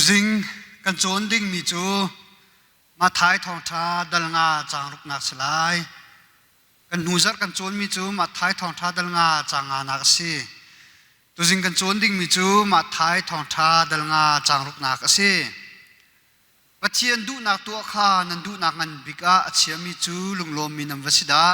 Tuzing kan cawn dingmi cu Matthai thawngṭha dal nga caang ruknak si lai. Kan hnu zarh kan cawnmi cu Matthai thawngṭha dal nga caang nganak a si. Tuzing kan cawn dingmi cu Matthai thawngṭha dal nga caang ruknak a si. Pathian duhnak tuah kha nan duhnak ngan bik ah a chiami cu lunglawmmi nan va si dah.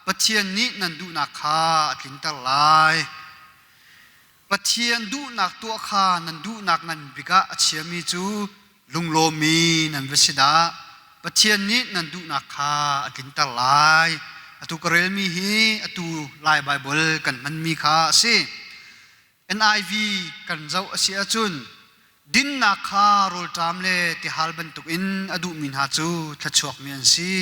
Pathian nih nan duhnak kha a tlinter lai. Pathian duhnak tuah kha nan duhnak ngan bik ah a chiami cu lunglawmmi nan va si dah. Pathian nih nan duhnak kha a tlinter lai. Atu ka relmi hi atu Lai Baibal kan hmanmi kha a si. NIV kan zoh a si ahcun dinnak kha rawlṭam le tihal bantukin a duhmi hna cu thluachuakmi an si.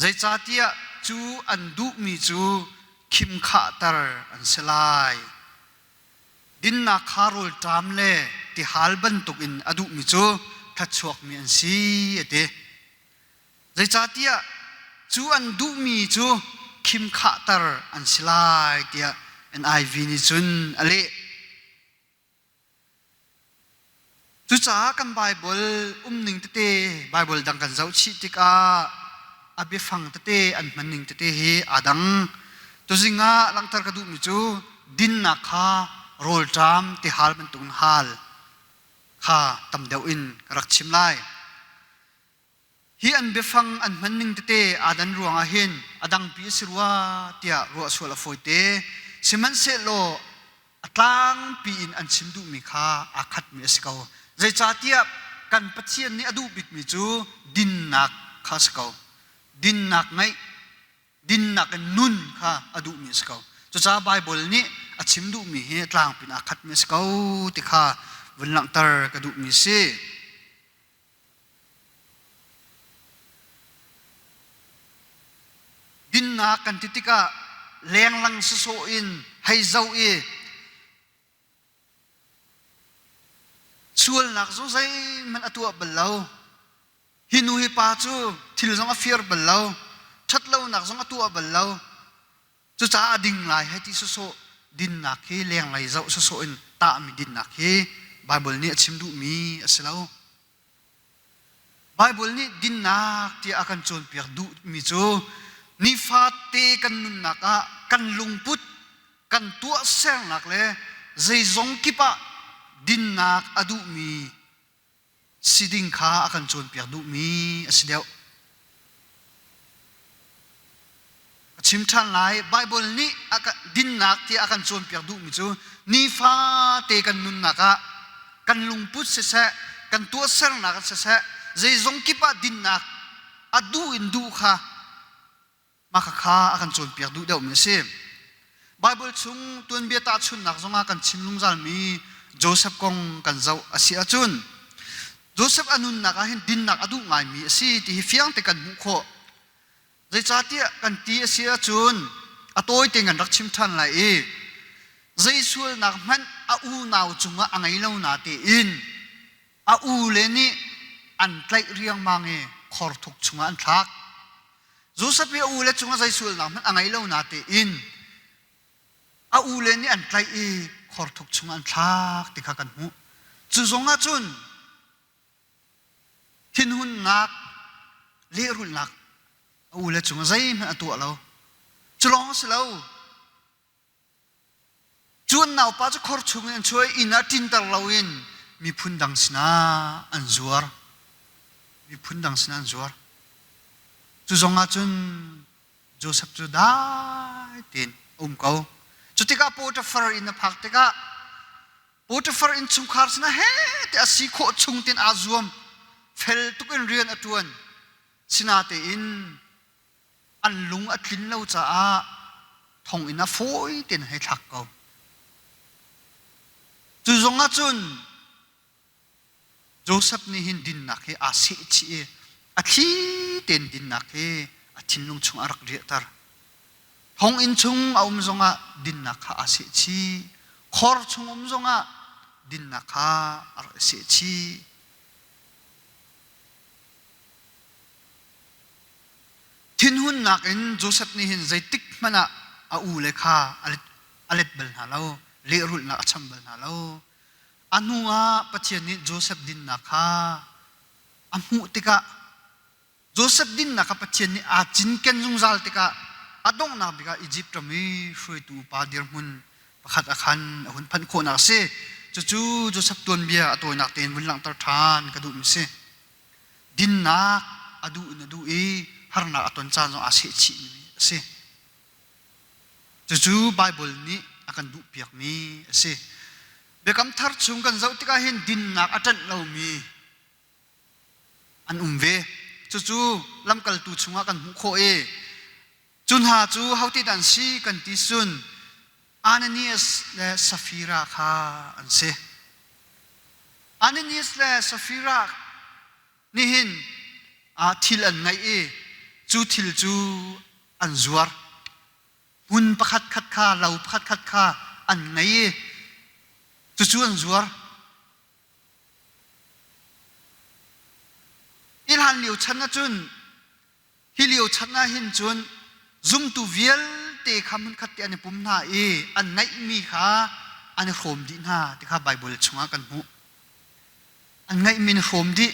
Zeicahtiah cu an duhmi cu khimkhahter an si lai. Dinnak kha rawlṭam le tihal bantukin a duhmi cu thluachuakmi an si, a ti. Zeicahtiah cu an duhmi cu khimkhahter an si lai tiah NIV nih cun a leh. Cucaah kan Baibal umning tete Baibal dang kan zoh chih tikah a biafang tete an hmanning tete hi aa dang. Tuzing ah langhter ka duhmi cu dinnak kha rawlṭam tihal bantukin hal kha tam deuh in ka rak chim lai. Hi an biafang an hmanning tete aa dan ruangah hin a dangpi a si rua tiah ruah sual a fawite. Sihmanhsehlaw a tlangpi in an chim duhmi kha aa khatmi a si ko. Zeicahtiah kan Pathian nih a duh bikmi cu dinnak kha a si ko. Dinnak ngeih, dinnak in nun kha a duhmi a si ko. Cucaah Baibal nih a chim duhmi hi a tlangpi in aa khatmi a si ko ti kha vun langhter ka duhmi a si. Dinnak kan ti tikah lenglang sawsawh in hei zoh i sualnak zong zeihmanh a tuah bal lo. Hi nu hi pa cu thil zong a fir bal lo. Ṭhatlonak zong a tuah bal lo. Cucaah a ding lai hei ti sawsawh dinnak hi lenglei zoh sawsawh in tahmi dinnak hi Baibal nih a chim duhmi a si lo. Baibal nih dinnak tiah a kan cawnpiak duhmi cu nifate kan nunnak ah kan lungput, kan tuahsernak le zeizong kip ah dinnak a duhmi si ding kha a kan cawnpiak duhmi a si deuh. A chim ṭhan lai. Baibal nih dinnak tiah a kan cawnpiak duhmi cu nifate kan nunnak ah kan lungput siseh, kan tuahsernak ah siseh, zeizong kip ah dinnak a duh in duh kha mah kha a kan cawnpiak duh deuhmi a si. Baibal chung tuanbia tahchunhnak zongah kan chim zungzalmi Joseph kong kan zoh a si ahcun Joseph a nunnak ah hin dinnak a duh ngaimi a si ti hi fiang te kan hmuh khawh. Zeicahtiah kan ti a si ahcun a tawi te kan rak chim ṭhan lai i zei sualnak hmanh a unau cungah a ngei lo na tein a u le nih an tlaih riangmang i khorthuk chungah an thlak. Joseph i a u le cungah zei sualnak hmanh a ngei lo na tein a u le nih an tlaih i khorthuk chungah an thlak ti kha kan hmuh. Cu zong ah cun thinhunnak, lehrulhnak a u le cungah zeihmanh a tuah lo. Cu lawng a si lo. Cu an naupa cu khor chungin an chuah i inn ah ṭinter loin miphun dang sinah an zuar. Miphun dang sinah an zuar. Cu zongah cun Joseph cu dai tein a um ko. Cu tikah Potiphar inn a phak tikah Potiphar innchungkhar sinah heh tiah a si khawh chung tein aa zuam. Fel tuk in rian a ṭuan. Sinatein an lung a tlin lo caah thonginn ah fawi tein hei thlak ko. Cu zong ah cun Joseph nih hin dinnak hi aa seh chih i a thli tein dinnak hi a thinlung chung a rak riahter. Thonginn chung a um zongah dinnak kha aa seh chih. Khor chung um zongah dinnak kha a rak i seh chih. Thinhunnak in Joseph nih hin zeitik hmanh ah a ule kha a let bal hna lo, lehrulhnak a cham bal hna lo. A hnu ah Pathian nih Josef dinnak kha a hmuh tikah Josef dinnak kha Pathian nih aa cinken zungzal tikah a donghnak bik ah Izipt ram i hruaitu upa dirhmun pakhat ah khan a hun phanh khawhnak a si. Cucu Josef tuanbia a tawinak tein vun langhter ṭhan ka duhmi a si. Dinnak a duh in a duh i harnak a ton caan zong aa sehchihmi a si. Cucu Baibal nih a kan duhpiakmi a si. Biakam Thar chung kan zoh tikah hin dinnak a ṭanh lomi an um ve. Cucu lamkaltu chungah kan hmuh khawh i cu hna cu hote dah an si kan ti cun Ananias le Safira kha an si. Ananias le Safira nih hin thil an ngeih i cu thil cu an zuar. Hmun pakhat khat kha, lo pakhat khat kha an ngei i cucu an zuar. Hi hlan lio chan ahcun hi lio chan ah hin cun zumtu vialte kha hmunkhat te an i pum hna i an ngeihmi kha an i hrawm dih hna ti kha Baibal chungah kan hmuh. An ngeihmi an i hrawm dih.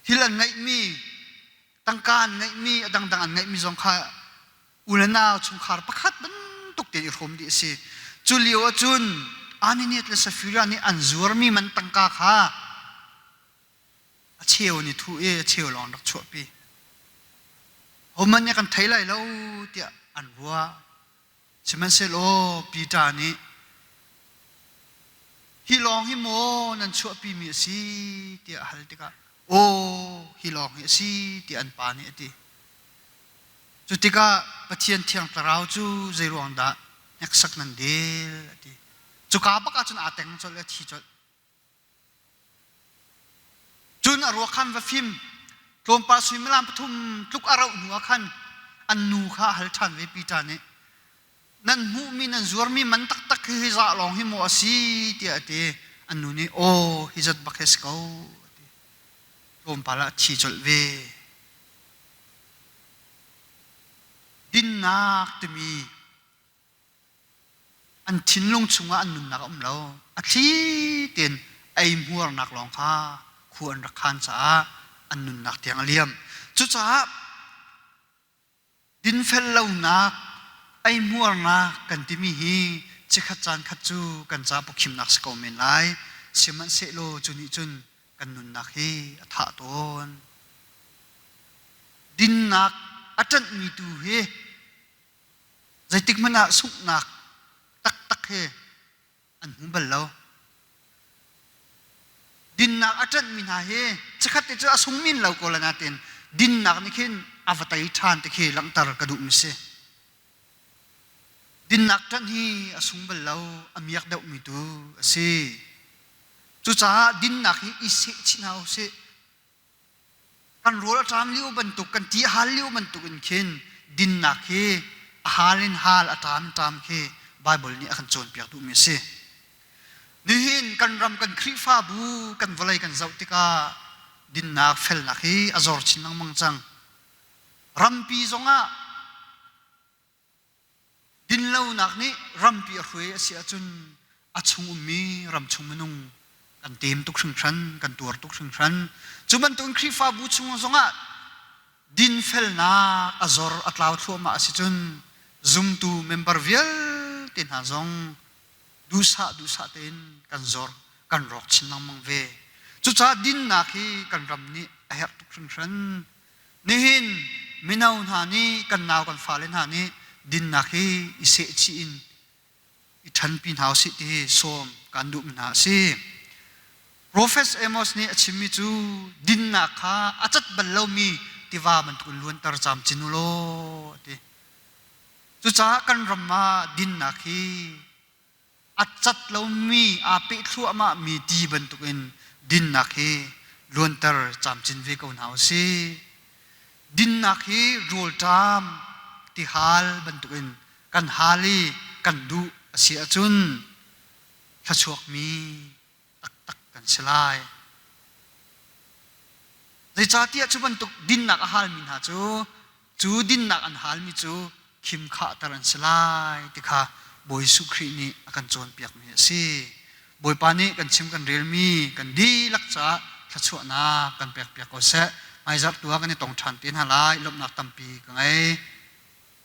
Thil an ngeihmi, tangka an ngeihmi, a dangdang an ngeihmi zong kha u le nau chungkhar pakhat bantuk tein i hrawm dih a si. Cu lio ahcun Ananias le Safira nih an zuarmi man tangka kha a cheu an i thuh i a cheu lawng an rak chuahpi. Hohmanh nih kan thei lai lo tiah an ruah. Sihmanhsehlaw Peter nih hi lawng hi maw nan chuahpimi a si tiah a hal tikah aw hi lawng hi a si tiah an pa nih a ti. Cu tikah Pathian Thiang Thlarau cu zeiruang dah hneksak nan del a ti. Cuka bak ahcun aa teng colh i a thi colh. Cun a ruak khan va fim. Tlawmpal suimilam pathum tluk a rauh hnu ah khan an nu kha a hal ṭhan ve Peter nih. Nan hmuhmi nan zuarmi man taktak hi hi zah lawng hi maw a si tiah a ti. An nu nih aw hi zat bak hi a si ko a ti. Tlawmpal ah a thi colh ve. Dinnak timi an thinlung chungah an nunnak a um lo. A thli tein eihmuarnak lawng kha khua an rak khan caah an nunnak tiang a liam. Cucaah dinfel lonak, eihmuarnak kan timi hi chikkhat caan khat cu kan ca pawkhimnak si ko men lai. Sihmanhsehlaw cu nih cun kan nunnak hi a thah tawn. Dinnak a ṭanhmi tu hi zeitik hmanh ah sunghnak taktak hi an hmu bal lo. Dinnak a ṭanhmi hna hi chikkhat te cu a sung min lo ko la nain dinnak nih khin a va tei ṭhan ti khi langhter ka duhmi si. Dinnak ṭanh hi a sung bal lo, a miak deuhmi tu a si. Cucaah dinnak hi i seh chih hna usih. Kan rawl a ṭam lio bantuk, kan ti a hal lio bantuk in khin dinnak hi a hal in hal, a ṭam in ṭam khi Baibal nih a kan cawnpiak duhmi a si. Nihin kan ram, kan Khrihfabu, kan vawlei kan zoh tikah dinnak, felnak hi a zor chin lengmang cang. Rampi zongah Dinlonak nih rampi a hruai a si ahcun a chung ummi ramchung minung kan tem tuk hringhran, kan tuar tuk hringhran. Cu bantukin Khrihfabu chung zongah dinfelnak a zor a tlau thluahmah a si cun zumtu member vialte hna zong duhsah duhsah tein kan zor, kan rawk chin lengmang ve. Cucaah dinnak hi kan ram nih a herh tuk hringhran. Nihin mino hna nih kan nau kan fale hna nih dinnak hi i sehchih in i ṭhanpi hna usih ti hi sawm kan duhmi hna a si. Profet Amos nih a chimmi cu dinnak kha a cat bal lomi tiva bantukin luanter camcin u law a ti. Cucaah kan ram ah dinnak hi a cat lomi aa peh thluahmahmi ti bantukin dinnak hi luanter camcin ve ko hna u sih. Dinnak hi rawlṭam tihal bantukin kan hal i kan duh a si ahcun thluachuakmi taktak kan si lai. Zeicahtiah cu bantuk dinnak a halmi hna cu, cu dinnak an halmi cu khim khahter an si lai ti kha Bawi Jesuh Khrih nih a kan cawnpiakmi a si. Bawipa nih kan chim kan relmi kan dihlak caah thluachuahnak kan pekpiak ko seh. Hmaizarh tu ah kan i tong ṭhan te hna lai. Lawmhnak tampi ka ngei.